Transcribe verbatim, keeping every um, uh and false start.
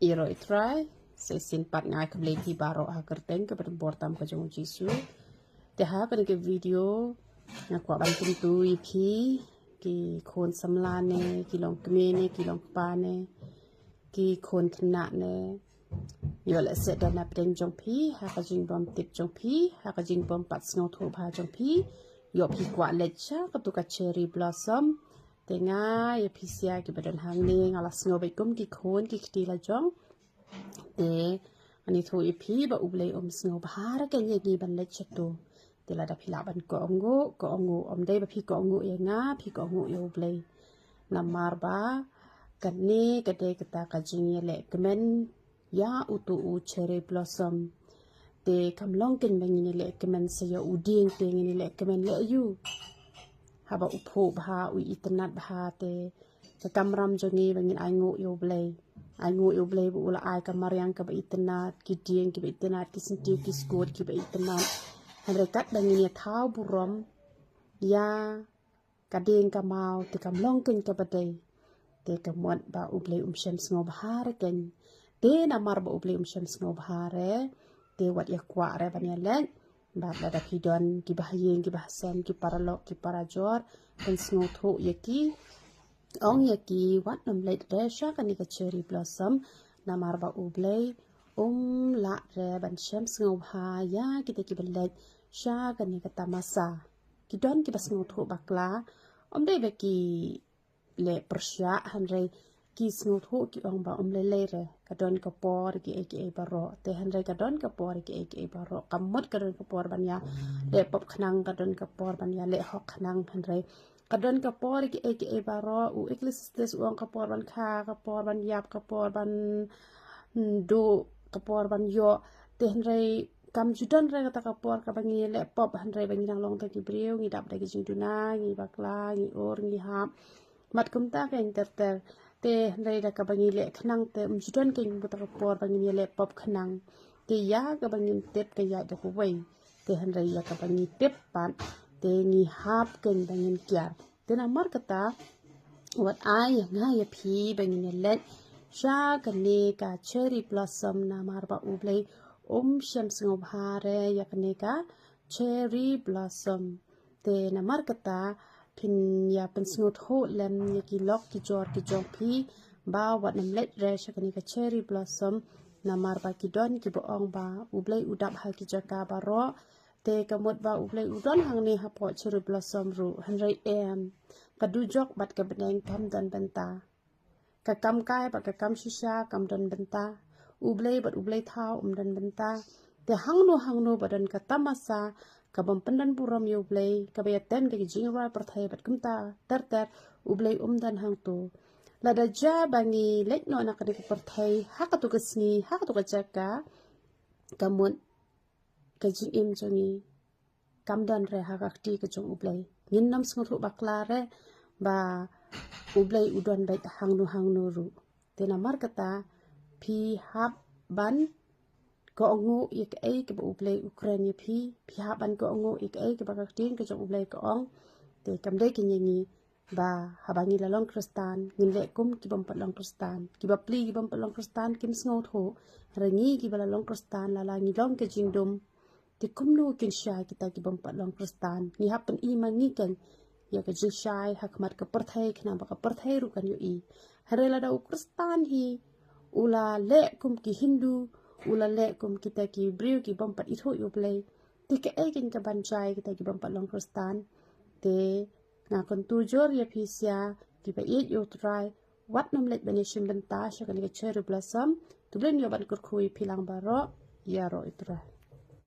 Ïaroh ïa u Trai. Sa shisien pat nga ai khublei ïa phi baroh ha ka kyrteng kaba donbor tam ka jong u Jisu. Te ha kane ka video nga kwah ban kyntu ïa phi ki khun samla ne, ki long kmie ne, ki long kpa ne, ki khun khynnah ne. Ïoh lehse don napdeng jong phi ha ka jingbym tip jong phi, ha ka jingbym pat sngewthuh bha jong phi. Ïoh phi kwah leit sha katu ka cherry blossom. Te nga ïa phi sha kiba don hangne, nga la sngew beit kum ki khun ki kti la jong. Te ngan ïathuh ïa phi ba U Blei um sngewbha re kein ïa ngi ban leit shatu. Te lada phi lah ban kohnguh, kohnguh, ym dei ba phi kohnguh ïa nga, phi kohnguh ïa U Blei. Namar ba kane ka dei kata ka jingïalehkmen ïa utu u cherry blossom. Te kam long kein ba ngin ïalehkmen sa ïa u dieng, te ngin ïalehkmen ïa u. Haba u phuh bha, u itynnad bha, te ka kamram jong ngi ba ngin ainguh ïa U Blei. Ainguh ïa U Blei ba u la ai ka mariang kaba itynnad, ki dieng kiba itynnad, ki syntiew ki skud kiba itynnad. Hynrei katba ngin ïa thaw burom ïa ka dieng ka maw, te kam long kein kaba dei. Te ka mut ba U Blei um shem sngewbha re kein. Te namar ba U Blei um shem sngewbha re, te wat ïa kwah re ban ïaleit. Bad lada phi don kiba ha ïing kiba ha sem, ki paralok ki parajor, pynsngewthuh ïa ki, ong ïa ki wat nym leit re sha kane ka cherry blossom. Namar ba U Blei um lah re ban shem sngewbha ïa kita kiba leit sha kane ka tamasa. Ki don kiba sngewthuh bakla, ym dei ba ki leh pyrshah, hynrei ki sngewthuh, ki ong ba ym lei lei re, ka don ka por kiei kiei baroh. Te hynrei ka don ka por kiei kiei baroh. Ka mut ka don ka por ban ïaleh pop khnang, ka don ka por ban ïaleh hok khnang, hynrei ka don ka por kiei kiei baroh. U Ecclesiastes u ong ka por ban kha, ka por ban ïap, ka por ban, mm, duh, ka por ban ïoh. Te hynrei kam ju don re kata ka por kaba ngi leh pop, hynrei ba ngi dang long tang ki briew, ngi dap da ki jingduna, ngi bakla, ngi ur, ngi hap. Mat kumta kein ter ter. Te hynrei da kaba ngi leh khnang te um ju don kein kata ka por ba ngin ïaleh pop khnang. Te ïa kaba ngin tip ka ïaid da kawei. Te hynrei ïa kaba ngi tip pat, te ngi hap kein ba ngin kiar. Te namar kata, wat ai ïa nga ïa phi ba ngin ïaleit sha kane ka cherry blossom, namar ba U Blei um shem sngewbha re ïa kane ka cherry blossom. Te namar kata, phin ïa pynsngewthuh lem ïa ki lok ki jor ki jong phi ba wat nym leit re sha kane ka cherry blossom. Namar ba ki don kiba ong ba U Blei u dap ha ki jaka baroh. Te ka mut ba U Blei u don hangne hapoh cherry blossom ruh, hynrei em, ka dujok bad ka bneng kam don bynta. Ka kam kai bad ka kam shisha kam don bynta. U Blei bad U Blei thaw um don bynta. Te hangno hangno ba don ka tamasa kabym pyndon burom ïa U Blei, kaba ïatem da ki jingrwai pyrthei bad kumta ter ter, U Blei um don hangto. Lada jia ba ngi leit noh na kane ka pyrthei ha katu ka sngi, ha katu ka jaka, ka mut ka jingim jong ngi kam don re ha ka kti ka jong U Blei. Ngin nym sngewthuh bakla re ba U Blei u don beit hangno hangno ruh. Te namar kata, phi hap ban kohnguh ïa kaei kaba U Blei u kren ïa phi. Phi hap ban kohnguh ïa kaei kaba ka ktien ka jong U Blei ka ong. Te kam dei kein ïa ngi ba haba ngi la long Khristan ngin leh kum kibym pat long Khristan. Ki bapli kibym pat long Khristan kim sngewthuh. Hynrei ngi kiba la long Khristan, la la ngi long ka jingdum, te kumno kin shai kita kibym pat long Khristan? Ngi hap pyni ma ngi kein ïa ka jingshai ha khmat ka pyrthei, khnang ba ka pyrthei ruh kan ïohi. Hynrei lada u Khristan hi u la leh kum ki Hindu, u la leh kum kita ki briew kibym pat ithuh ïa U Blei, te kaei kein kaban jia ïa kita kibym pat long Khristan? Te nga kyntu jur ïa phi sha kiba ïeit ïa U Trai, wat nym leit ban ïashim bynta sha kane ka cherry blossom. To U Blei un ïoh ban kyrkhu ïa phi lang baroh. Ïaroh ïa U Trai.